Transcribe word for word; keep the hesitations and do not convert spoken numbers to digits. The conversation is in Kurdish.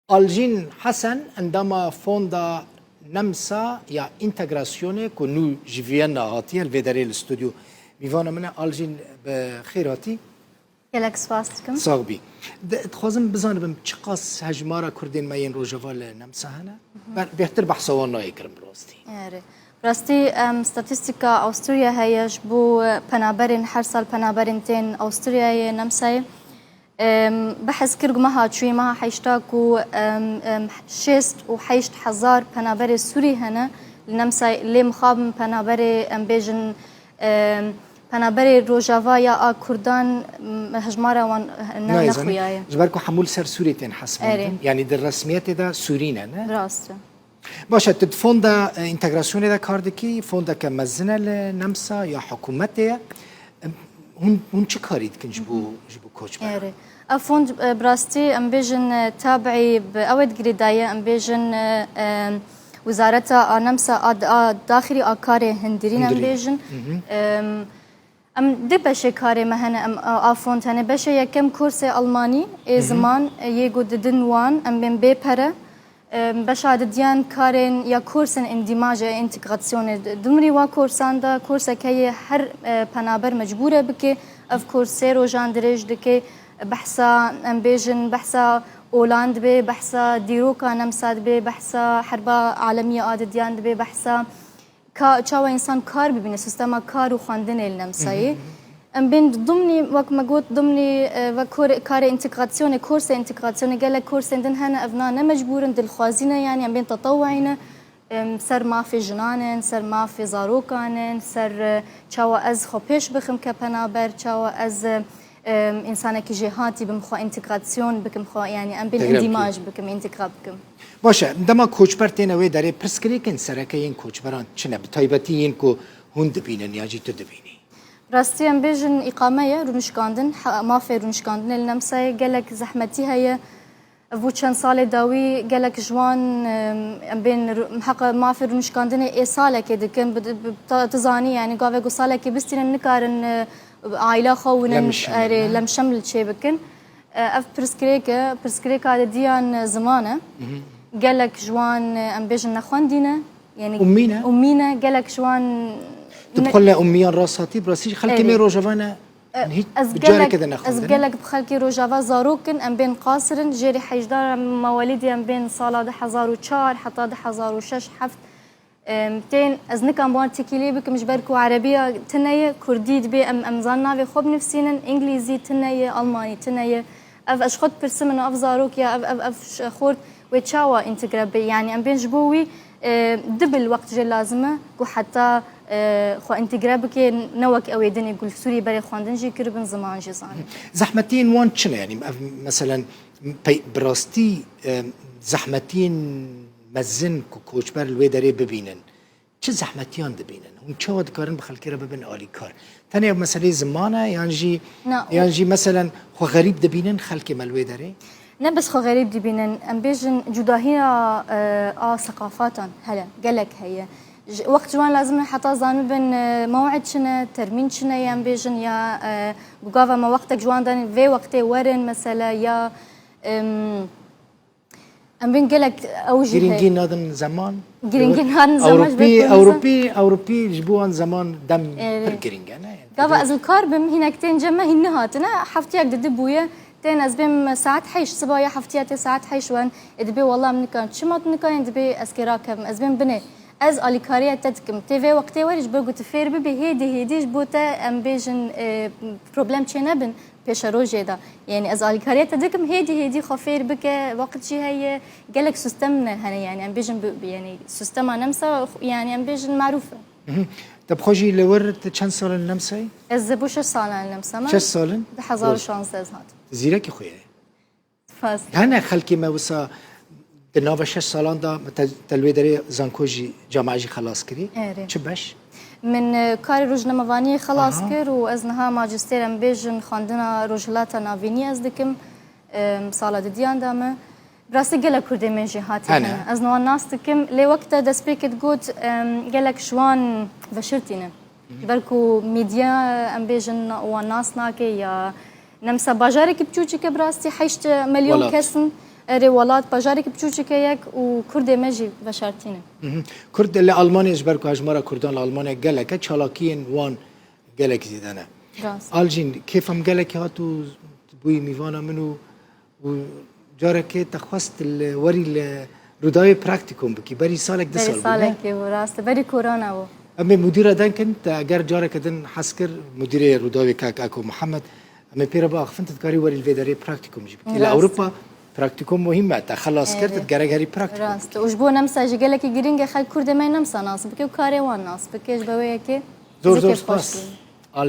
Aljîn Hesen, endama Fonda Nemsa ya Întegrasyonê ku nû ji Vîyena hatiye, li vê derê li stûdyo mîvana min e. Aljîn, bi xêr hatî. Gelek spas dikim. Sax bî. Di-, dixwazim bizanibim çiqas hejmara Kurdên me yên Rojava li Nemsa hene? Ber-, bêhtir behsa wan nayê kirin bi rastî. Erê. Bi rastî, em, statîstîka Awusturya heye ji bo penaberên, her sal penaberên tên Awusturyayê, Nemsayê. Em, behs kir ku meha çûyî, meha heşta ku, em, em, şêst û heşt hezar penaberê Sûrî hene li Nemsayê, lê mixabin penaberê, em bêjin, em, penaberê Rojava ya a Kurdan, em, hejmara wan ne, Nayê zanî. Nexuyaye. Ji ber ku hemû li ser Sûrî tên hesibandin. Erê. Yanî di resmiyetê de Sûrî ne, ne? Rast e. Baş e, tu di Fonda, e, Întegrasyonê de kar dikî, fondeke mezin e li Nemsa ya hikûmetê ye. Em, hûn, hûn çi karî dikin ji bo, ji bo koçberan? Erê. Ev fond, e, bi rastî em bêjin, e, tabî bi ew ê di girêdayî ye, em bêjin, e, e, Wizareta a Nemsa a, a daxilî a karê hundirîn em Hundirîn. Bêjin. Hı hı. Em, Em du beşê karê me hene, em a, a fond hene. Beşê yekem kursê Almanî ê Hı hı. Ziman, e, yê ku didin wan, em bên bê pere. Em, beşa didiyan karên ya kursên îndîmajê, întegrasyonê. Di-, dimrî wa kursan de kursek heye her, e, penaber mecbûr e bike. Ev kurs sê rojan dirêj dike. Behsa, em bêjin, behsa olan dibe, behsa dîroka Nemsa dibe, behsa herba alemiya a didiyan dibe, behsa ka, çawa însan kar bibîne, sistema kar û xwendinê li Nemsayê. Hı hı, hı hı. Em bên dimnî, wek me got, dimnî, e, wek kor-, karê întegrasyonê, kursê întegrasyonê, gelek kursên din hene, evna ne mecbûr in, dilxwazî ne, yanî em bên tetewuî ne. Em, ser mafê jinan in, ser mafê zarokan in, ser, e, çawa ez xwe pêş bixim ke penaber, çawa ez, e, em, însanekî jêhatî bim, xwe întegrasyon bikim, xwe, yanî em bên Întegrasyon. Îndîmaj bikim, întegra bikim. Baş e, dema koçber têne wê derê, pirsgirêkên sereke yên koçberan çi ne? Bi taybetî yên ku hûn dibînin yan jî tu dibînî? Rastî em bêjin îqame ye, rûnişkandin, he-, mafê rûnişkandinê li Nemsayê gelek zehmetî heye. Ev bû çend salê dawî gelek ji wan, em, em bên rû-, miheqa mafê rûnişkandinê ê salekê dikin, bi, bi, ta, tu zanî, yanî gavê ku salekê bistînin nikarin, e, aîla xwe winin, Lemşeml, erê, ne? Lemşeml çê bikin. E, ev pirsgirêk e, pirsgirêka didiyan, e, ziman e. Mhm. Gelek ji wan, e, em bêjin nexwendî ne. Yanî Ummî ne? Ummî ne, gelek ji wan Tu ne- bi xwe li ummiyan rast hatî, bi rastî jî xelkê Erê. Me Rojava ne, E, hîç ez bi gelek, careke de ez nexwendine. Gelek bi xelkê Rojava zarok in, em bên qasir in, jêrî hejdar mewelîdê em bên sala du hezar û çar heta du hezar û şeş heft. Em, tên, ez nikan bi wan tekîlê bikim, ji ber ku erebiya tune ye, kurdî dibê em, em zan navê xwe binivîsînin, îngilîzî tune ye, almanî tune ye. Ev ez ji xwe dipirsim, min ev zarok ya, ev, ev, ev ş-, xort wê çawa întegre bê? Yanî em bên ji bo wî, e, dibil wext jê lazim e ku heta, e, xwe întegre bike, ne wek ew ê dinê ku li Sûrî berê xwendin jî kiribin, ziman jî zanîn. Zehmetiyên wan çi ne? Yanî ev, meselen, pey-, bi rastî, e, zehmetiyên mezin ku koçber li wê derê bibînin, çi zehmetiyan dibînin? Hûn çawa dikarin bi xelkê re bibin alîkar? Tenê ev meseleyê ziman e yan jî, Na, yan o- jî meselen xwe xerîb dibînin xelkê me li wê derê? Ne bes xwe xerîb dibînin, em bêjin cudahiya, e, a seqafatan hele, gelek heye. Ji, wext ji wan lazim e heta zanibin, e, mew'id çi ne, termîn çi ne, em bêjin ya, e, ku gava me wextek ji wan danî, vê wextê werin, mesele ya, em, Em bên gelek ew jî Girîngî heye. Nadin zeman. Girîngî nadin zeman ji ber Ewropî, ku Ewropî, Ewropî ji bo wan zeman dem Erê. Pir girîng e, ne? Gava ez li kar bim, hînek tên cem me hîn nehatine. Heftiyek di di bûye. Tên ez bêm saet heşt siba ya heftiya tê saet heşt wen. Ê dibê wela em nikan. Çima tu nikanên dibê ez kê rakevim? Ez bêm binê. Ez alîkariya te dikim. Tê vê wextê werî ji bo ku tu fêr bibî, hêdî hêdî ji bo te em bêjin, e, problem çê nebin. Pêşerojê de. Yanî ez alîkariya te dikim, hêdî hêdî xwe fêr bike, wext jî heye, gelek sistem ne hene, yanî em bêjin bi, bi, yanî sistema Nemsa, yanî em bêjin marûf e. Mhm. Te bi xwe jî li wir, tu çend sal in Nemsayî? Ez ê bo şeş salan li Nemsa me. Şeş sal in? Du hezar û şazdeh ez hatim. Zîrekî xwe ye. Spas. Hene xelkê me wisa di nava şeş salan de te, te li wê derê zanko jî, camia jî xelas kirî. Erê. Çi beş? Min, e, karê rojnamevaniyê xelas Aha. kir û ez niha majistêr em bêjin xwendina Rojhilata Navînî ez dikim. Em, sala didiyan de me. Bi rastî gelek Kurdê me jî hatî Hene. hene. Ez niha wan nas dikim. Lê wek te destpêkê digot, em, gelek ji wan veşirtî ne. Ji ber ku medya, em bêjin, wan nas nake ya Nemsa bajarekî biçûçik e, bi rastî heşt milyon Welat. Kes in. Erê welat bajarek piçûçik e yek û Kurdê me jî veşartî ne. Kurd li Almanya, ji ber ku hejmara Kurdan li Almanya gelek e, çalakiyên wan gelek zêde ne. Rast. Aljîn, kêfam gelekî hat û bûyî mîvana min û, û carekê te xwest li werî li Rûdawê praktikum bikî. Berî salek du Berî sal bû, ne? Salekê bû, rast e. Berî korona bû. Em ê mudîra denkin, te eger careke din hez kir, mudîrê Rûdawê kak Ako Mihemed, em ê pê re biaxifin, tu dikarî werî li vê derê praktikum jî bikî. Li Rast. Ewropa praktikum muhîm e. Te xelas kir, tu Evet. gerek herî praktikum Rast. Û ji bo nemsa jî gelekî girîng e xelk Kurdê me nemsa nas bike û karê wan nas bike. Ji bo wê yekê Zor zikê zor xweş spas. bû.